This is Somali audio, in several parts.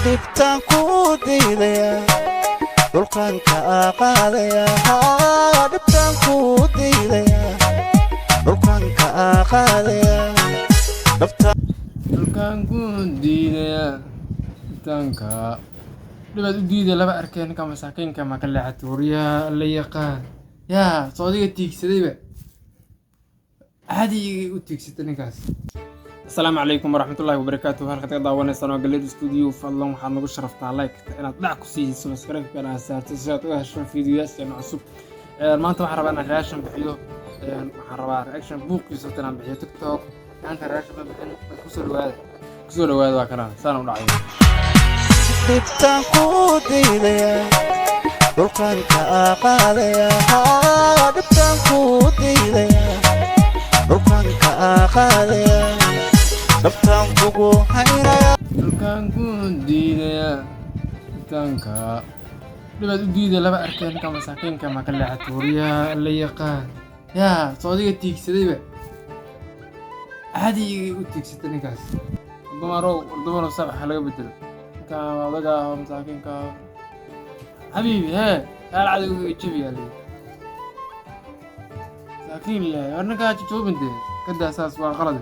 Dhibtaan kuu diidaya, dhulkaan kaa qaadaya. Dhibtaan kuu diidaya, dhulkaan kaa qaadaya. Dhulkaan ku diidaya dhibtaanka dhibaad u diidaya laba arkeen. Ninka masaakiinka ma ka leexatay? Waryaa la yaqaan yaa soo adiga tiigsadayba caadi u tiigsatay ninkaas. Asalaamu calaykum waraxmatullaahi wabarakaatuh. Halkaad ka daawanaysaan waa Galeed Studio. Fadlan waxaad nagu sharaftaa like inaad dhac ku siiso, subscribe-kana aad saartay si aad uga hesho fiidiyoyaasheena cusub. Maanta waxaan rabaa inaan reaction bixiyo. Waxaan rabaa reaction buuqiisa horta inaan bixiyo. TikTok maanta reaction ma bixin. Kusoo dhawaada, kusoo dhawaada. Waa kana saan u dhacay. Dhibtaan kuu diidaya, dhulkaan kaa qaadaya. Dhibtaan kuu diidaya, dhulkaan kaa qaadaya. Dhabtaan kugu haynaya. Dhulkaan ku diidaya dhibtaanka dhibaad u diidaya laba arkeen. Ninka masaakiinka ma ka leexatay? Waryaa la yaqaan yaa soo adiga tiigsadayba caadi u tiigsatay ninkaas. Dumarow, dumarow, sabax ha laga bedelo ninkaan odaga ah oo masaakiinka ah. Xabiibi hee kaal cadowga jabiyaa leeyahay masaakiin leeyahay. War ninkaa jujuubin dee, kadaa, saas waa qalad.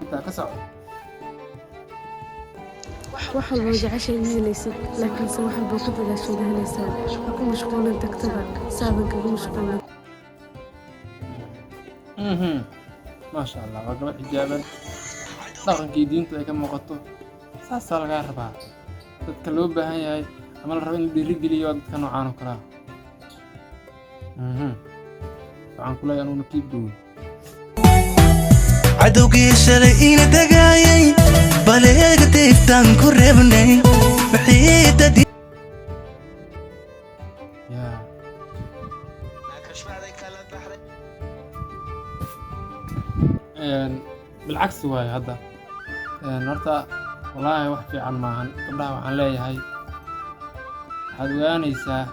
Intaa ka soco. Wax walba jeceshay ma helaysid, laakiinse wax walba ku dadaashaad helaysaa. Ha ku mashquulin tagtada saadan kaga mashquulin. Maasha Allah, waa gabadh xijaaban, dhaqankii diintu ay ka muuqato. Saasaa lagaa rabaa. Dadka loo baahan yahay ama la rabo in la dhiirigeliyo waa dadka noocaan oo kalea. Waxaan ku leeyahay anuguna keep going. Cadowgii shalay ina dagaayay baleega deeftaan ku reebnay maxiidadii. Yaa bilcagsi waayo hadda. Horta wallaahi wax fiican maahan. Gabdhaha waxaan leeyahay, waxaad ogaanaysaa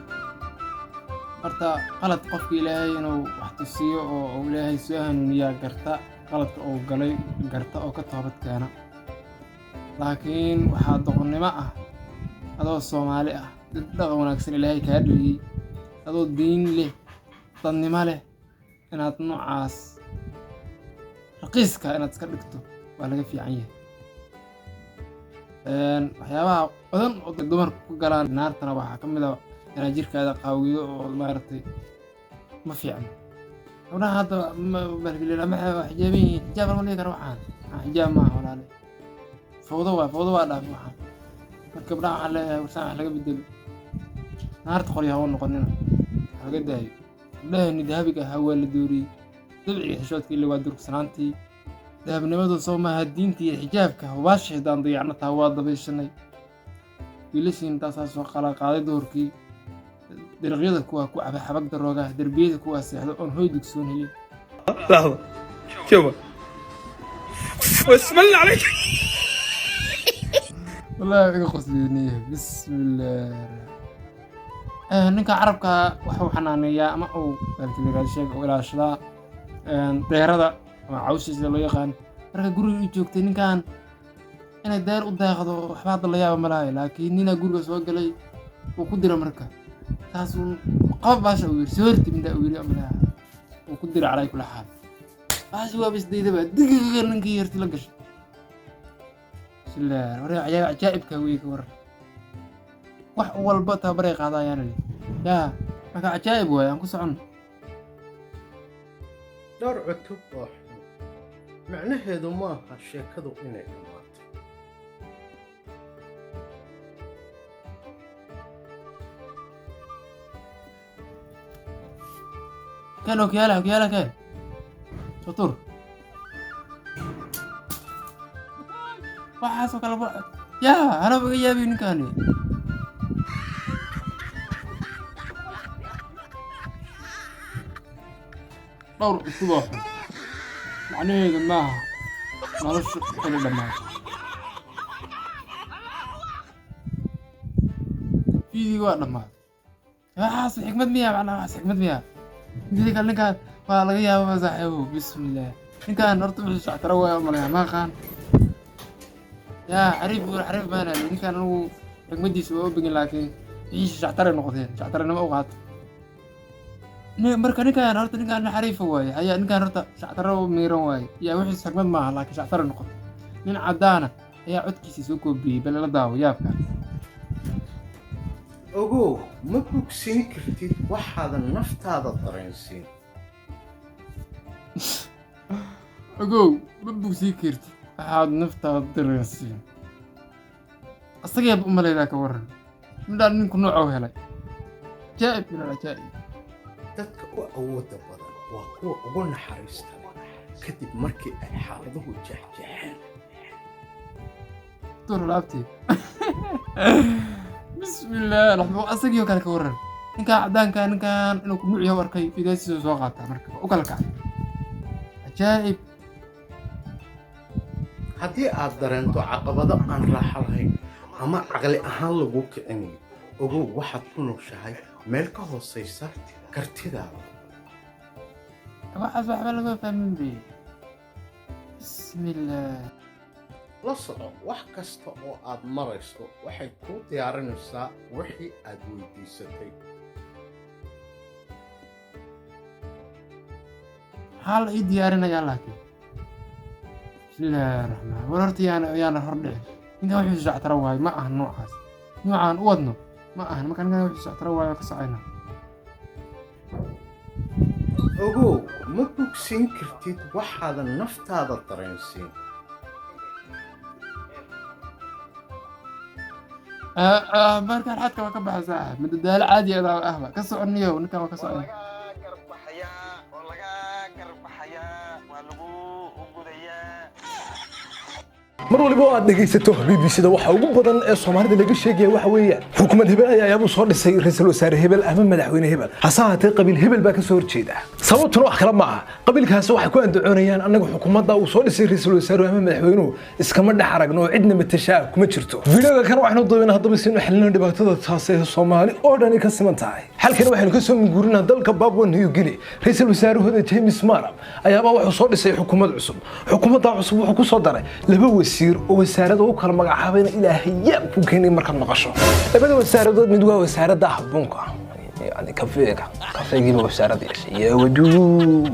horta qalad qofka Ilaahay inuu wax tusiyo oo uu Ilaahay soo hanuuniyaa garta qaladka uu galay, garta oo ka toobad keena. Laakiin waxaa doqonnimo ah adoo Soomaali ah, dad dhaqan wanaagsan Ilaahay kaa dhaliyey, adoo diin leh, dadnimo leh, inaad noocaas raqiiska inaad iska dhigto waa laga fiican yahay. Waxyaabaha badan oo dumarku ku galaan naartana waxaa ka mid ah inaad jirkaada qaawido oo maaragtay ma fiicno. Gabdhaha hadda ma xijaaban yihiin, xijaab lama dhihi karo. Waxaan xijaab maaha walaale, fawdo waa, fawdo waa dhaaf waxaan. Marka gabdhaha waxaan leeyahay, warsaan wax laga bedelo, naarta qorya ha u noqonina, ha laga daayo. Gabdhaheenni dahabiga ahaa waa la dooriyey, dabciga xishoodka ille waa durugsanaatii dahabnimadu soo maaha diinta iyo xijaabka. Hubaasha haddaan dayacno taa waa dabayshanay. Wiilashiin intaasaa soo qala qaaday duhurkii, dariiqyada kuwaa ku caba xabag daroogaha, derbiyada kuwaa seexdo oon hoy dugsoon helin. لحظة، شوف، بسم الله عليك. Wallaahi iga qosliyey. Bismillaah. Ninka Carabka waxuu xanaaneeyaa ama uu sheeg uu ilaashadaa deerada ama cawsha sida loo yaqaan. Marka guriga u joogtay ninkan inay deer u daaqdo waxba hadda la yaaba malahay, laakiin ninaa guriga soo galay uu ku dira. Marka saasuu qaba baasha uu yiri, soo horti mindaa uu yiri amalaha uu ku dira. Calaa kula xaal baashi waaba isdaydaba digiga ninkii yarti la gashay. Bismillaah, waree cajaa'ibka wey ka waran. Wax walba tababaray qaadayaan le yaa. Marka cajaa'ib waay, aan ku soconno. Dhowr cutub oo xun macnaheedu maaha sheekadu inay dhammaato. Keen okiyaalaha, okiyaalaha keen, soo tuur waxaasoo kale. Yaa anaba iga yaabiyo ninkaani. Dhowr cutub oo xun macnaheedu maaha noloshu inay dhammaato. Fiidiga waa dhammaaday. Waxaas xikmad miya? Macnaha waxaas xikmad miya? Midda kale ninkaan waa laga yaabaa saaxiibow. Bismillaah, ninkaan horta wuxuu shactaro waaya malaya, ma aqaan. Yaa xariif buur, xariif baana ninkaan. Anigu xigmadiisa waa u begin, laakiin wixiisa shactare noqdeen, shactarenimo u qaata. Marka ninkaan horta, ninkaan nin xariifa waaye ayaa ninkaan horta shactare u miiran waaye. Yaa wixiisa xigmad maaha, laakiin shactare noqotay. Nin caddaana ayaa codkiisa soo koobiyey, bal la daawo yaabka. Ogow, ma bogsiin kartid waxaadan naftaada dareensiin. Ogow, ma bogsiin kartid waxaad naftaada dareensiin. Asagayaad u malaydaa, ka waran midhaan ninku noocou helay? Cajaa'ib min alcajaa'ib. Dadka u awoodda badan waa kuwa ugu naxariista leh kadib markii ay xaaladuhu jeexjeexeen. Tur laabtii, bismillaah raxmaan. Asagii oo kale, ka waran ninkaan caddaanka? Ninkaan inuu ku nuuc yahay u arkay, fidaasiisa soo qaataa, marka waa u kala kacay. Cajaa'ib. Haddii aad dareento caqabado aan raaxo lahayn ama caqli ahaan lagu kicinayo, ogow waxaad ku nooshahay meel ka hoosaysa kartidaada. Waxaas waxba lama fahmin be, bismillaah. La soco, wax kasta oo aad marayso waxay kuu diyaarinaysaa wixii aad weydiisatay. Maxaa la ii diyaarinayaa laakiin? Bismillaahi raxmaan. War horta yaana hor dhicin. Ninkan wuxuu shactaro waayo ma ahan noocaas, noocaan u wadno ma ahan. Marka ninkan wuxuu shactaro waayo ka socayna. Ogow, ma bogsiin kartid waxaadan naftaada dareensiin. Markaan xadka waa ka baxa saaxib, madadaalo caadi adaa ahba ka soconniyo, ninkan waa ka socon. Garbaxayaa oo laga garbaxayaa, waa lagu gudayaa. Mar waliba oo aad dhegaysato BBC-da, waxa ugu badan ee Soomaalida laga sheegaya waxa weeyaan xukuumad hebel ayaabuu soo dhisay ra'iisul wasaare hebel ama madaxweyne hebel, hase ahaatee qabiil hebel baa ka soo horjeeda. Sababtuna wax kale maaha, qabiilkaasi waxay ku andacoonayaan: annaga xukuumadda uu soo dhisay ra'iisul wasaaruhu ama madaxweynuhu iskama dhex aragno oo cidna matashaa kuma jirto. Videoga kan waxaynu duubinaa haddaba si aynu xalino dhibaatada taas ee Soomaali oo dhani ka siman tahay. Xalkani waxaynu ka soo minguurinaa dalka Papua New Guinea. Ra'iisul wasaarahooda James Marape ayaaba wuxuu soo dhisay xukuumad cusub. Xukuumadda cusub wuxuu ku soo daray laba wasiir oo wasaarada u kala magacaabayna Ilaahay yaab ku keenay markaad maqasho. Labada wasaaradood mid waa wasaaradda habunka, yani kafeega, kafeegiiba wasaaradda yeeshay yaa wajuud.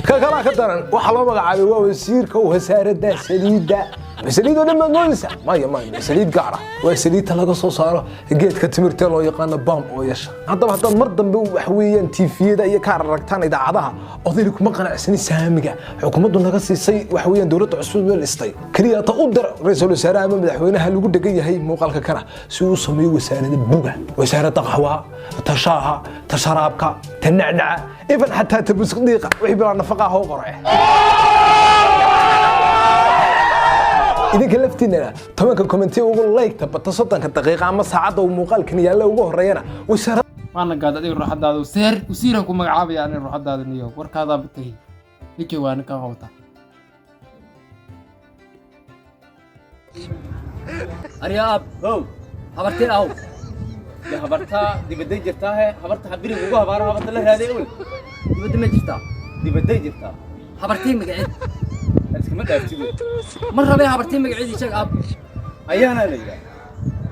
Ka kalaa ka daran, waxaa loo magacaabay waa wasiirka wasaaradda saliidda. Saliid oo dhan baad moodaysaa? Maya, maya, saliid gaar ah waa saliidta laga soo saaro geedka timirta loo yaqaano palm oil-yasha. Haddaba haddaad mar dambe wax weeyaan TV-yada iyo ka aragtaan idaacadaha odayna kuma qanacsani saamiga xukuumaddu naga siisay, wax weeyaan dowladda cusub ee dhistay, keliya ta u dir ra'iisul wasaaraha ama madaxweynaha lagu dhegan yahay muuqaalka kana si uu u sameeyo wasaaradda buga, wasaaradda qaxwaha, ta shaaha, ta sharaabka, ta nacnaca, even xataa ta busqdiiqa, wixii bilaa nafaqa ah oo qore. Idinka laftiinana 10-ka comment-i ugu like-ta bata 30-ka daqiiqa ama saacadda uu muuqaalkan yaalla ugu horreeyana wasaarad Waana gaad adiga ruuxadaada wasiir, wasiiran ku magacaabaya aniga ruuxadaada niyo warkaadaa batay. Ninkii waa ninkan wata. Aryaab how habartee aw ya habartaa dibaday jirtaahe, habarta habiri ugu habaaro, habarta la raaday ul. Dibadda ma jirtaa? Dibaday jirtaa. Habartee magaceed? Iskama dhaaftido. Ma rabee, habartee magaceedii sheeg aab. Ayaana la yidhaah.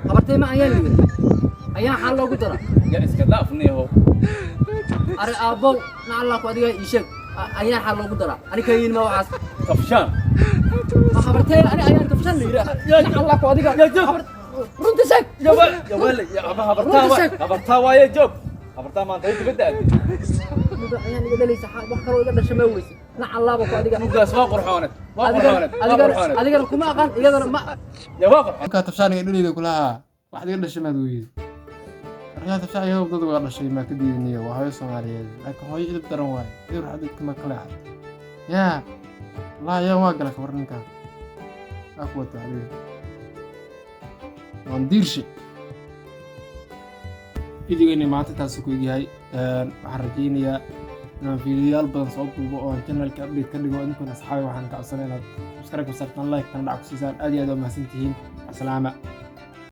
Habartee ma ayaan la yidhaah? Ayaan xaal loogu dara. Ya iska dhaafniyahow. Are aabbow, na Allah ku adiga ii sheeg, ayaan xaal loogu dara, ani ka yiin ma waxaas. Tafshaan. Ma habartee ani ayaan tafshaan la yidhaah? Na Allah ku adiga. Ya joog. Runta sheeg. Ya wale ya aba habartaa. Runta sheeg. Habartaa waaye, joog, habartaa maanta ay dibadda aaday. Mudo ayaan iga dhalaysa, wax kaloo iga dhasha ma weyse? Na Allahba ku adiga. Mugaas waa qurxooneed, waa qurxooneed, waa qurxooneed. Adigana kuma aqaan, iyadana ma Ya waa qurxoon. Markaa tafshaan iga dhaleyda kulahaa, waxaad iga dhashay maad weydi. Markaa tafshaan iyadoo dad uga dhashay maa ka diidaniyo, waa hooyo Soomaaliyeed, laakiin hooyo idib daran waaye, idib ruuxadeed kama kala leexato. Yaa wallahi yaa waa gala kabar ninkaan waa ku wata adiga waan diirshe. Videogeeni maanta intaas ku egyahay. Waxaan rajaynayaa inaan fiidiyoyaal badan soo duubo oo aan channelka update ka dhigo. Idinkuna asxaabi waxaan ka codsanay inaad subscribe ku saartaan, like kana dhac ku siisaan. Aad iyo aad waa mahadsantihiin. Asalaama.